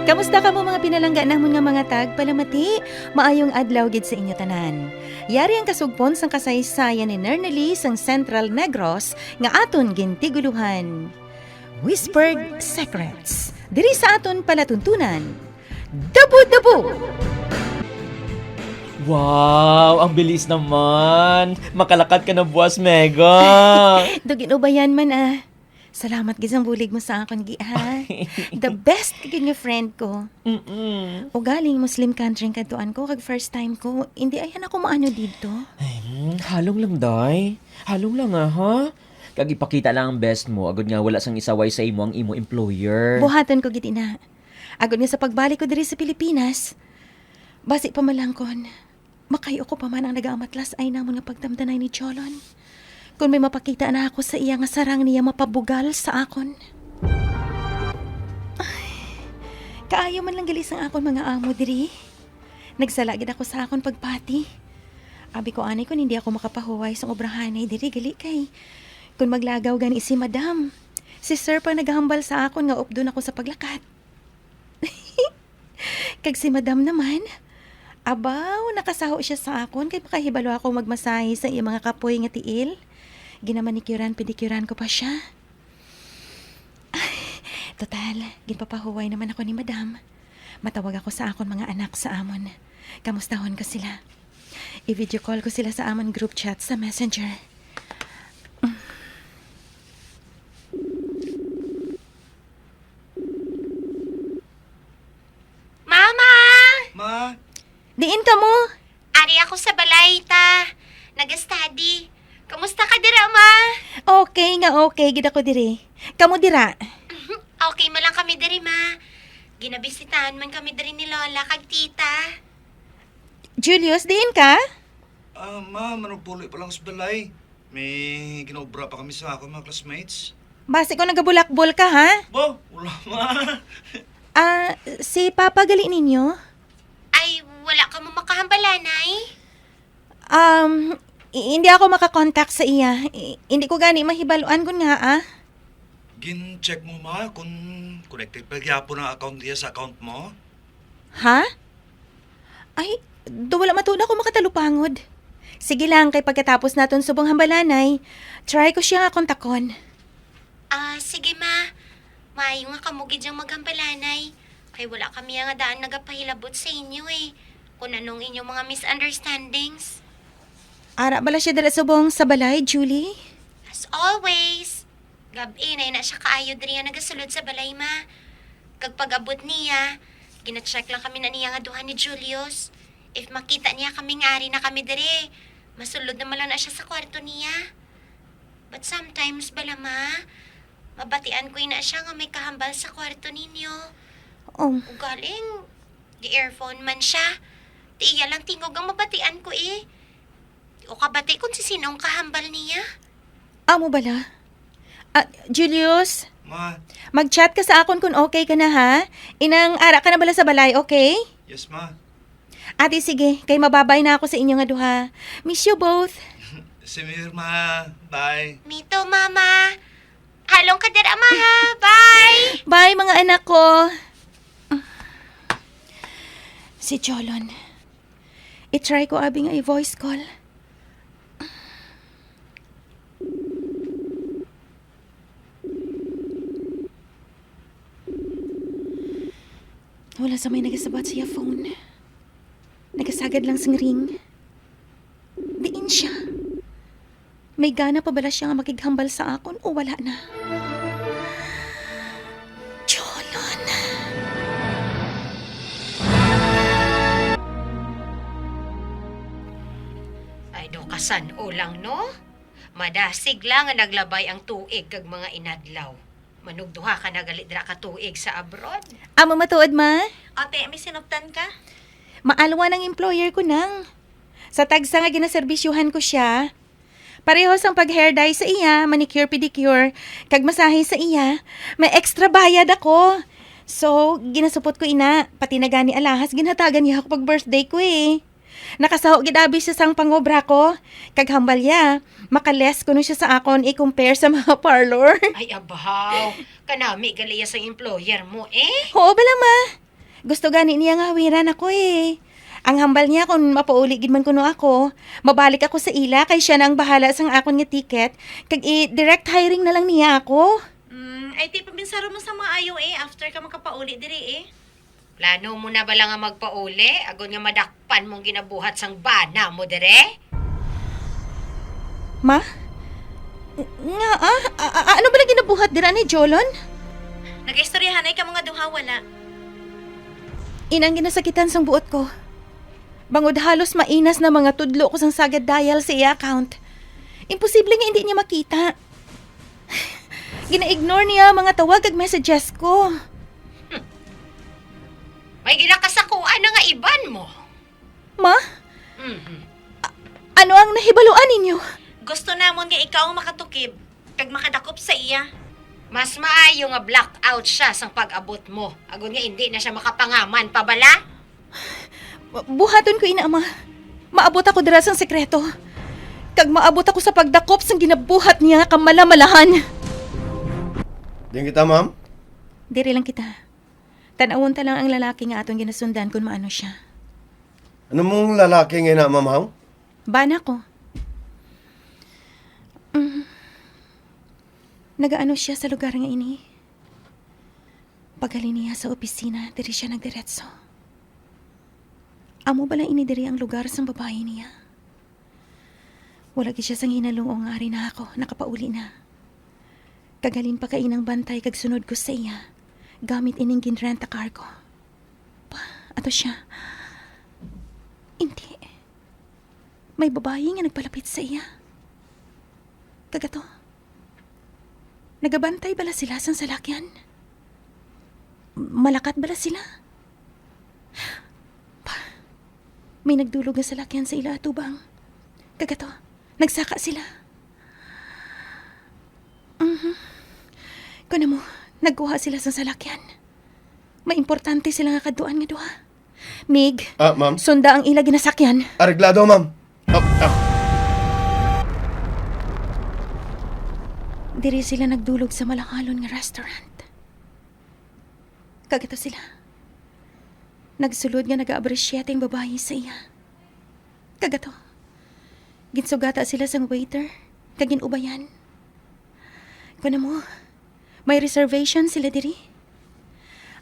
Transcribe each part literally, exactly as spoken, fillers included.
Kamusta kamo, mga pinalangga namon nga mga tagpalamati? Maayong adlaw gid sa inyo tanan. Yari ang kasugpon sang kasaysayan ni Nernalee sang Central Negros nga aton gintigulohan. Whispered Secrets. Diri sa aton palatuntunan, Dabo-Dabo! Wow, ang bilis naman! Makalakat ka na buwas, Mega! Dugin ubayan man, ah. Salamat gid sang bulig mo sa akon, Gi, ha? The best ka gid nga friend ko. Mm-mm. Ugaling Muslim country ang kadtuan ko, kag first time ko. Hindi, ay, ako maano didto. Ay, mm, halong lang, day. Halong lang, ah, ha? Kag ipakita lang ang best mo, agod nga wala sang isaway sa imo ang imo employer. Buhaton ko gid ina. Agod nga sa pagbalik ko diri sa Pilipinas, basi pamalangkon, makayo ko pa man ang nagaamatlas ay namon nga pagtamdanay ni Jolon. Kung may mapakita na ako sa iya nga sarang niya mapabugal sa akon. Ay, kaayo man lang gali sang akon mga amo diri. Nagsala gid ako sa akon pagpati. Abi ko anay kung hindi ako makapahuway sang obrahanay diri gali kay kung maglagaw gani si madam, si sir pa nagahambal sa akon nga updon ako sa paglakat. Kag si madam naman, abaw, nakasaho siya sa akon kay makahibalo ako magmasahe sa iya mga kapoy nga tiil. Ginamanikyuran, pedikyuran ko pa siya. Ay, total, ginpapahuway naman ako ni madam. Matawag ako sa akon mga anak sa amon. Kamustahon ko sila. I-video call ko sila sa amon group chat sa Messenger. Mama! Ma! Diin ka mo? Ari ako sa balay, ta. Nag-study. Kamusta ka dira, ma? Okay nga okay gid ako diri. Kamo dira? Okay man lang kami diri, ma. Ginabisitahan man kami diri ni Lola kag Tita. Julius, diin ka? Ah, ma, manugpuli pa lang sa balay. May ginaobra pa kami sa akon mga classmates. Basi ko nagabulakbol ka, ha? Bo, wala, ma. Ah, si Papa gali ninyo? Ay, wala ka mo makahambalanay? Um, i- hindi ako makakontak sa iya. I- hindi ko gani mahibaluan kun nga, ah. Gin-check mo, ma, kung connected pa gyapon ang account niya sa account mo? Ha? Ay, do wala matuod ako makatalupangod. Sige lang, kay pagkatapos naton subong hambalanay, try ko siya nga kontakon. Ah, sige, ma. Maayo nga kamo gid yang maghambalanay. Kay wala kami nga daan nagapahilabot sa inyo, eh. Kung anong inyong mga misunderstandings. Ara bala siya dira subong sa balay, Julie? As always. Gab-i na ina siya kaayo diri nga nagasulod sa balay, ma. Kag pag-abot niya, gina-check lang kami na niya nga duha ni Julius. If makita niya kami nga ari na kami diri, masulod na man lang na siya sa kwarto niya. But sometimes bala, ma, mabatian ko ina siya nga may kahambal sa kwarto ninyo. Oh. Ugaling, gi-earphone man siya. Ti iya lang tingog ang mabatian ko, eh. Di ko kabati kung si sino ang kahambal niya. Amo bala? Ah, Julius? Ma. Mag-chat ka sa akon kung okay ka na, ha? Inang ara ka na bala sa balay, okay? Yes, ma. Ate, sige, kay mababay na ako sa inyo nga duha. Miss you both. Same here, ma. Bye. Me too, mama. Halong ka dira, ma, ha? Bye. Bye, mga anak ko. Si Jolon. I-try ko abi nga i-voice call. Wala sa may nagasabat siya phone. Nagasagad lang sing ring. Diin siya? May gana pa bala siya nga makighambal sa akon o wala na? Jolon. Ay, do kasan-o lang, no? Madasig lang nga naglabay ang tuig kag mga inadlaw. Manugduha ka na gali dira ka tuig sa abroad. Amo matuod, ma? Ate, may sinuptan ka? Maalwan ang employer ko nang. Sa tagsa nga ginaserbisyuhan ko siya, pareho sang pag-hair dye sa iya, manicure, pedicure, kag masahe sa iya, may extra bayad ako. So, ginasupot ko ina, pati na gani alahas ginhatagan niya ako pag birthday ko eh. Nakasaho gid abi siya sang pangobra ko. Kag hambal ya, maka-less kuno siya sa akon i-compare sa mga parlor. Ay, abaw. Kanami gali ya sang employer mo, eh. Oo bala, ma. Gusto gani niya nga hawiran ako eh. Ang hambal niya, kung mapauli gid man kuno ako, mabalik ako sa ila kay siya na ang bahala sang akon nga ticket, kag i-direct hiring na lang niya ako. Mm, ay, ti, paminsaro mo sa maayo eh, after ka makapauli diri eh. Plano mo na bala nga magpauli, agod nga madakpan mong ginabuhat sang bana mo diri? Ma? Nga, ah? A- a- ano bala ginabuhat dira ni Jolon? Nagaistoryahanay ka mga duha, wala. Inang ginasakitan sang buot ko. Bangod halos mainas na mga tudlo ko sang sagad dial sa iya account. Imposible nga hindi niya makita. Gina-ignore niya ang mga tawag kag messages ko. May ginakasakuan na nga iban mo. Ma? Mhm. Ano ang nahibaluan ninyo? Gusto namon nga ikaw ang makatukib kag makadakop sa iya. Mas maayo nga blackout siya sang pag-abot mo, agod nga indi na siya makapangaman pa bala. Bu- buhaton ko ina, ma. Maabot ako dira sang sekreto. Kag maabot ako sa pagdakop sang ginabuhat niya nga kamalamalahan. Diyan kita, ma'am. Diri lang kita. Tanawon ta lang ang lalaki nga aton ginasundan kung maano siya. Ano mong lalaki nga ina, ma'am, haw? Bana ko. Mm. Nagaano siya sa lugar nga ini? Paghalin niya sa opisina, diri siya nagdiretso. Amo bala ini diri ang lugar sang babayi niya? Wala gid siya sang hinalungo nga ari na ako nakapauli na. Kag halin pa kainang bantay kag sunod ko sa iya, gamit ining ginrenta car ko. Pa, ato siya. Hindi. May babayi nga nagpalapit sa iya. Kag ato, nagabantay bala sila sang salakyan? Malakat bala sila? Pa, may nagdulog nga salakyan sa ila atubang. Kag ato, nagsaka sila. Mhm. Kuno mo, nagkuha sila sang salakyan. May importante sila nga kadtuan nga duha. Mig, Ah, ma'am? Sunda ang ila ginasakyan. Areglado, ma'am. Ah, ah. Diri sila nagdulog sa malahalon nga restaurant. Kag ato sila. Nagsulod nga nag-aabre siyete ang babayi sa iya. Kag ato, ginsugata sila sang waiter, kag gin-ubayan. Kuno mo, may reservation sila diri.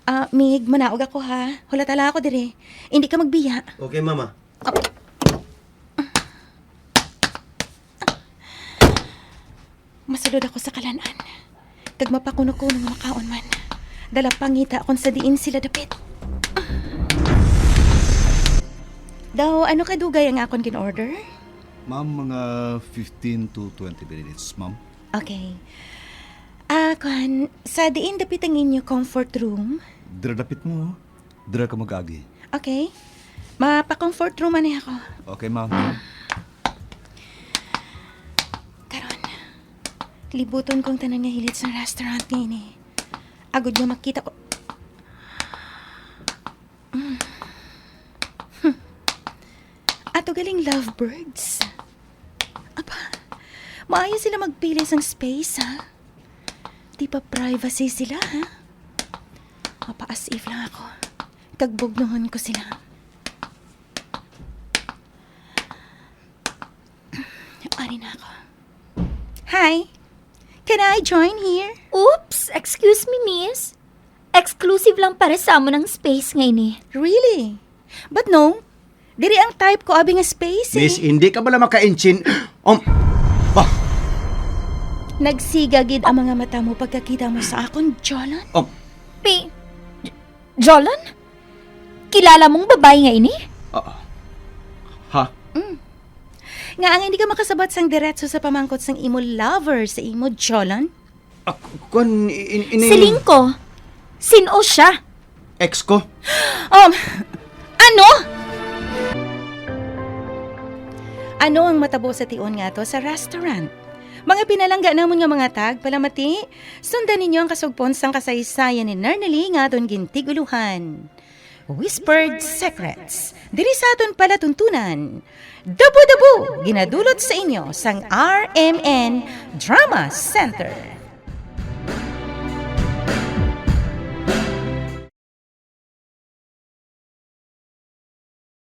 Ah, Mig, manaog ako ha. Hulat lang ako diri. Hindi ka magbiya. Okay, mama. Masulod ako sa kalan-an, kag mapakuno-kuno nga makaon man. Dala pangita kon sa diin sila dapit. Daw, ano kadugay ang akon gin-order? Ma'am, mga fifteen to twenty minutes, ma'am. Okay. Ah, kwan, sa diin dapit ang inyo comfort room? Dira dapit mo. Dira ka mag-agi. Okay. Mapa-comfort room man ako. Okay, ma'am. Karon, libuton kong tanan nga hilit sa restaurant nga ini. Agod nga makita ko. Mm. Hmm. Ato galing lovebirds. Apa, maayo sila magpili sang space, ha? Di ba privacy sila, ha? Mapa-as if lang ako. Kag bugnohon ko sila. Ari na ako. Hi! Can I join here? Oops! Excuse me, miss. Exclusive lang para sa amon ang space nga ini. Really? But no, diri ang type ko abi nga space, eh. Miss, hindi ka bala maka-inchin-, um, bah. Nagsiga gid ang mga mata mo pagkakita mo sa akon, Jolon. Um. Pi-, J-, Jolon? Kilala mong babayi nga ini? Ah, ha? Mm. Nga ang hindi ka makasabat sang diretso sa pamangkot sang imo lover sa imo, Jolon? Ah, kwan, in-, in-, in- Siling ko, sin-o siya? Ex ko. Um, ano? Ano ang matabo sa tion nga ato sa restaurant? Mga pinalangga namon nga mga tagpalamati, sundan ninyo ang kasugpon sang kasaysayan ni Nernely nga aton gintiguluhan. Whispered Secrets, diri sa aton palatuntunan. Dabu-dabu, ginadulot sa inyo sang R M N Drama Center.